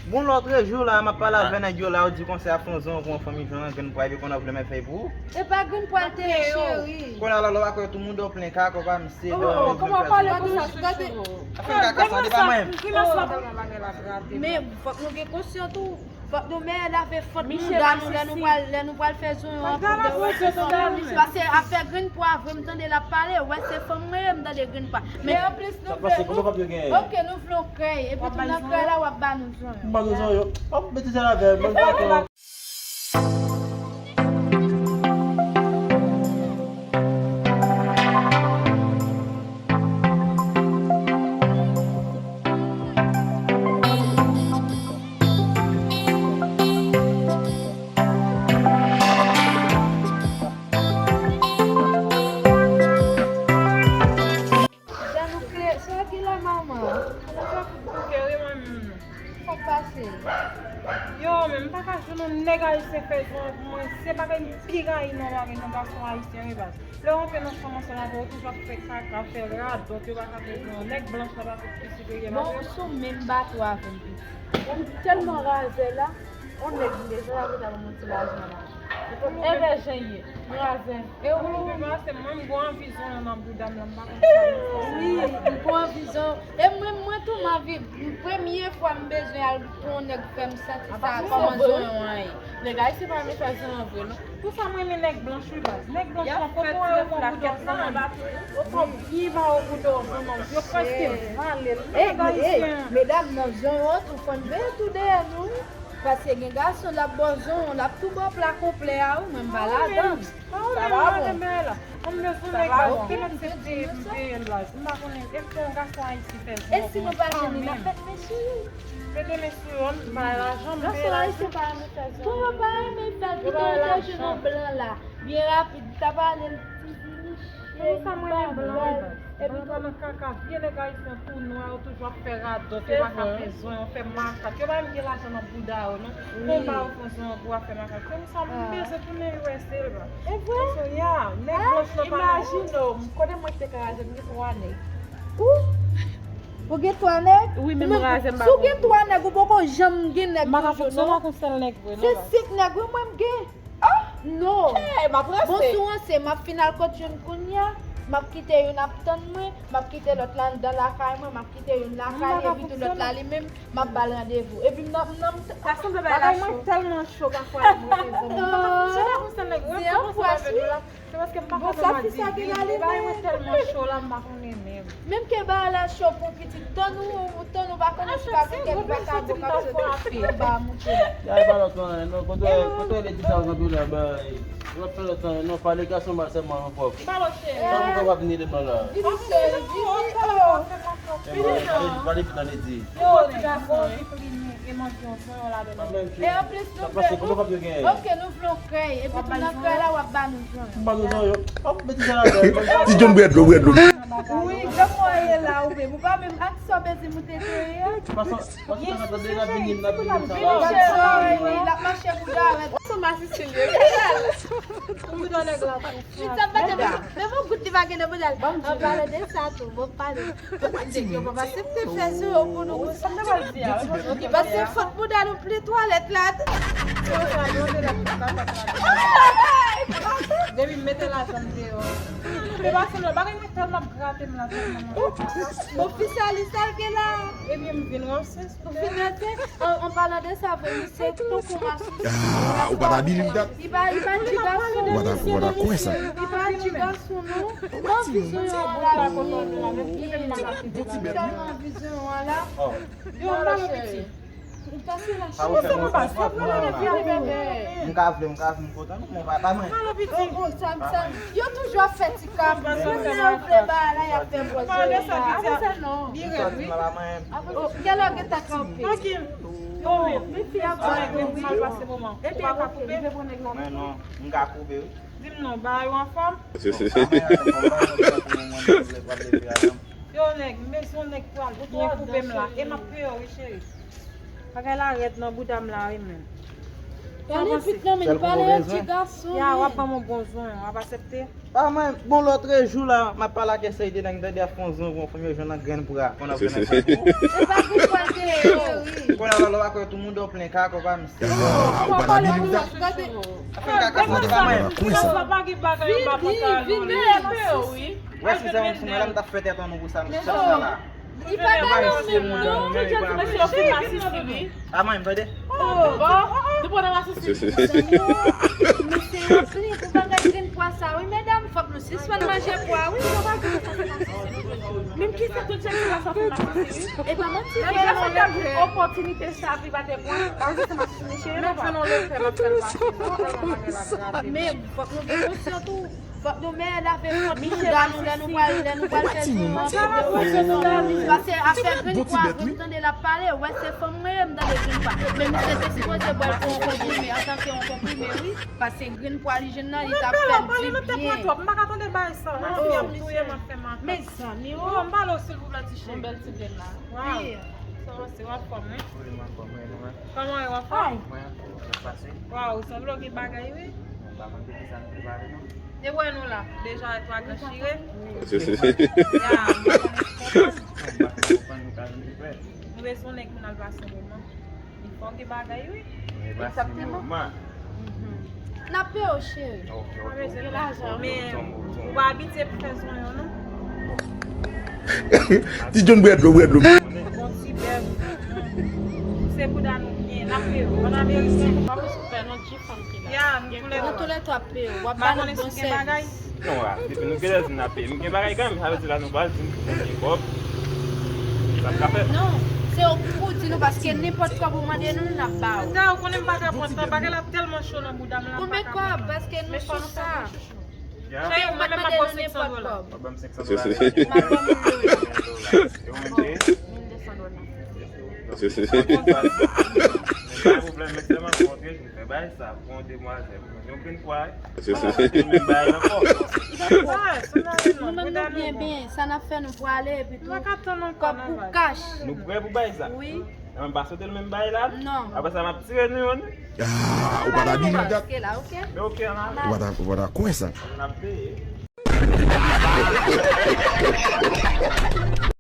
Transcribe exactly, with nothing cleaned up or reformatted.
Bon, lòt jou la, m ap pale avè nèg yo la, yo di konsa y ap fè yon zòn pou yon fanmi jwenn yon grenn pwa, epi konnen yo vle m fè pou ou. E pa grenn pwa l te ye, cheri. Kounye a la, lè w pa kwè tout moun, w plen kaka, w pa misye, kòman w pale konsa, chouchou? Afè kaka sa, se pa mwen. Men, fòk nou gen konsyans tou. Fòk nou mèt lave fòt bouda nou lè nou pral, lè nou pral fè zonyon an pou de fanmi. Paske afè grenn pwa, vre m tande l ap pale, wè se fanm mwen ye, m tande grenn pwa. Men anplis nou vle, ok, nou vle yon krèy, epi tou nan krèy la w ap ba nou zonyon. M ba nou zonyon. Hop, mete sa ladan, mwen pa konn. Jan nou kle, sa ki la manman? Kòman sa fout bouke wi mwen menm. Sa k pase? Yo, men m pa ka jwenn yon nèg ayisyen fè zon pou mwen. Se bagay m pi rayi nan lari nan gason ayisyen wi baz. Lè w antre nan chanm ansanm avè w, ou toujou ap fè kaka, fè radòt, yo pa ka fè zon. Nèg blanch la pa fout pi siperye pase w. Bon, ou sou menm bato avè m piti. Ou tèlman razè la, yon nèg m bezwen la pou ta ban m yon ti lajan la. Envè jan ye, razè. E ou? Ou pase mwen, m gon anvi zon nan bouda m la, m pa konn sa m fè. Wi, m gon anvi zon. E mwen, mwen tou m anvi, premye fwa m bezwen al pou yon nèg fè m santi sa, kòman zonyon an ye. Nèg ayisyen pa renmen fè zonyon vre non. Pou sa mwen renmen nèg blanch wi baz. Nèg blanch lan, kote w wè yo pran bouda w, sa anba tou. Yo pran byen ba w bouda w, zonyon. Yo prèske vale l. Nèg ayisyen. Medam, nan zonyon an tou, fò n veye tou dèyè nou wi. Paske gen gason l ap ba w zonyon, l ap tou ba w pla konplè a wi, mwen m pa ladan. Sa va bon. Sa va bon. Mwen m bezwen nèg la, ou te mèt se peye m peye l baz. M pa konnen, e fò yon gason ayisyen fè zonyon pou mwen kanmenm. E si nou pa jwenn li, n ap mèt men sou li. Mete men sou yo, m bay lajan, m peye lajan. Gason ayisyen pa renmen fè zonyon. Pou yo pa renmen fè l, pito yo te jwenn yon blan la. Byen rapid, li ta pale l ti fini. Se pou sa mwen renmen blan wi baz. Epi blan nan kaka, vye nèg ayisyen tou nwa, yo toujou ap fè radòt, yo pa ka fè zon, yo fè makak. Yo pa menm gen lajan nan bouda yo non. Konpa yo fè zon pou ap fè makak. Se pou sa mwen bezwen tounen U S A baz. E vre? So, ya, nèg blanch nan pa nan. Imajine w, kote mwen te ka raze, m gen twa nèg. Ou? Ou gen twa nèg? Wi, men mwen raze m pa. Si w gen twa nèg, ou poko janm gen nèg toujou non. M pa ka fonksyone ak yon sèl nèg vre non. Se senk nèg wi mwen m gen. Ah, non. Bon, si w ranse, m ap fin al kot youn kounye a, m ap kite youn ap tann mwen, m ap kite lòt la anndan lakay mwen, m ap kite youn lakay, epi tou lòt la li menm, m ap ba l randevou. Epi m nan, m nan, m ta sanble bagay la cho. Bagay mwen tèlman cho pafwa lè m rete zòn. Se pa konsa nèg, se pa konsa bagay la. Se paske m pa ka fè m ap di vin, bagay mwen tèlman cho la, m pa konnen menm. Menm ke bagay la cho pou pitit, tann ou, tann ou pa konnen si pa gen kèk vakabon k ap soti anba a moute la. Gade pa lòt anyen non, kote, kote lè di sa zanmi la bay. Lòt fè lòt anyen non, pale gason ba sèlman an pòp. Sa m kapab ni devan la. Vini cheri, vini. Pale vit nan ledi. Yo, ti gason, vin pli nou, e manje yon zonyon ladan. E anplis nou vle, ok, nou vle yon krèy, epi tou nan krèy la w ap ba nou zonyon. M ba nou zonyon. Ti John bwè dlo, bwè dlo. Wi, granmoun an ye la, ou menm. Ou pa menm ak sò bezim ou te te ye a. Pase, pase, pase, n ap vini, n ap vini, sa va. Wi, l ap mache bouda avèk. Ansanm asiste l yo. Ou bouda nèg la tou. Li t ap mete bouda. Menm yon gout li pa gen nan bouda l. An palan de sa tou, bon, pale. Nèg yo pa pase m te fè sou yo pou nou konsa. Sa m ta pral di a. Paske fòk bouda nou plen twalèt la. Depi m mete lajan m deyò. Men pa sanble, bagay mwen tèlman ap grate m la tèlman. Bon, fi sa li sa l gen la. Ebyen m vin ranse. Ou fin ranse? An, an palan de sa vre, misye tankou masis. Ah, ou pa ta di li dat. Li pa, li pa ti gason. Ou pa ta, ou pa ta kwè sa. Li pa ti gason non. Nan vizyon an la, li nan vizyon an la. Yo, m pa nan piti. Ou pase la chans. Sa ou fè mwen konprann mwen la. M ka vle, m ka vin kontan nou, men pa, pa mwen. Yo toujou ap fè ti kab. Menm lè yo vle bagay la, y ap fè pòz yo. Avanse non. Kèlè w gentan kanpe? Trankil. Yo, men fi a pale wi. Epi ou pa ka koupe? Men non, m ka koupe wi. Di m non, bagay ou anfòm? Yo, nèg, m bezwen yon nèg pou al byen koupe m la. E m ap peye w wi, cheri. Bagay la rèd nan bouda m la wi, men. Pale vit non, men pale yon ti gason. Ya, w ap ban m yon bon zwen, w ap aksepte? Pa mwen, bon, lòt jou la, m ap pale ak eseye de nèg, m tande ap fè yon zwen, yon fanm yo jwenn nan grenn pwa. Konn ap jwenn nan grenn pwa. E pa grenn pwa l te ye, wi. Kounye a la, lè w pa kwè tout moun dò plen kaka, pa misye. Ah, ou pa nan Bib, sa? Fè kaka sa, se pa mwen. Vin, vin, vin, vin. Wè si se yon sou mwen la, m t ap fè tèt an nou pou sa, misye sa la. Li pa ba nou menm non. Mesye yo fin masisi wi. A mwen, m tande. Oh, bon. Nou pran masisi. Mesye yo plen pou bagay grenn pwa sa wi, medam. Fòk nou sispann manje pwa wi. Menm ki fè tout jan ki pa sòti masisi wi. E pa manti. Lè sa te gen opòtinite sa, pi pa te pran. Pa vle se masisi mesye yo. Men fè non le fè, m ap fè l pase. Men fòk nou gen konsyan tou. Fòk nou mèt lave fòt nou dan nou lè nou pral, lè nou pral fè zwen an. Pase afè grenn pwa, vre m tande l ap pale, wè se fanm mwen ye, m tande grenn pwa. Men misye te sipoze bwè l pou yon konprime, antanke yon konprime, wi. Pase grenn pwa li jwenn nan, li t ap fè l di byen. M pa ka tande bagay sa, nan fi ap touye m ap fè m. Mezanmi, oh. M pale w silvouplè ti cheri. Yon bèl ti grenn la. Waw. Sa w ap fè, w ap fòm, wi. Wi, m anfòm, wi, nou menm? Kòman w ye, w anfòm? Mwen anfòm, sa k pase? Waw, ou sanble w gen bagay, wi. Mwen pa konn de ki sa nou te pale, non. E wè nou la, deja, twa gran chire. Ya, m pa konn si konprann. M pa konn konprann nou ka vin pi prè. Nou bezwen nèg pou n al pase moman. Li fò gen bagay, wi. Egzakteman. N ap peye w, cheri. Ok, ok. Men ou pa abitye pou fè zwen yo, non? Ti John bwè dlo, bwè dlo. Bon ti bèf. Se bouda nou byen, n ap peye w. Bon ameriken. Pa bezwen pè non, G fanm ki la. Ya, nou toulède. Nou toulède ap peye w. W ap ba nou bon sèvis. Non, a, depi nou genlè di n ap peye. M gen bagay kanmenm, sa vle di la nou pral di m pou m gen kòb. Sa m ka fè? Non, se ou ki pou di nou, paske nenpòt kòb ou mande nou, n ap ba ou. Nda, ou konnen m pa ka pran tan, bagay la tèlman cho nan bouda m la, m pa ka pran tan. Konbyen kòb? Paske nou sou sa. Cheri, mwen menm m ap ba w senk san dola. W ap ban m senk san dola? M ap ban m mil dola. E ou menm se? Mil de san dola. Pa gen pwoblèm, men sèlman pou antre, nou fè bagay sa pou yon demwazèl. Yon grenn pwa, wi. Sa se menm bagay ankò. Nou menm nou byen, byen. Sa n ap fè, nou pwale, epi tou, kòb pou kach. Nou prè pou bagay sa? Wi. Ann pa sote l menm bagay la? Non. Apre sa, m ap tire nou youn. Ah, ou pa ta byen dat. Riske la, ok? Men ok, ann ale. Ou pa ta, ou pa ta kwè sa. N ap peye.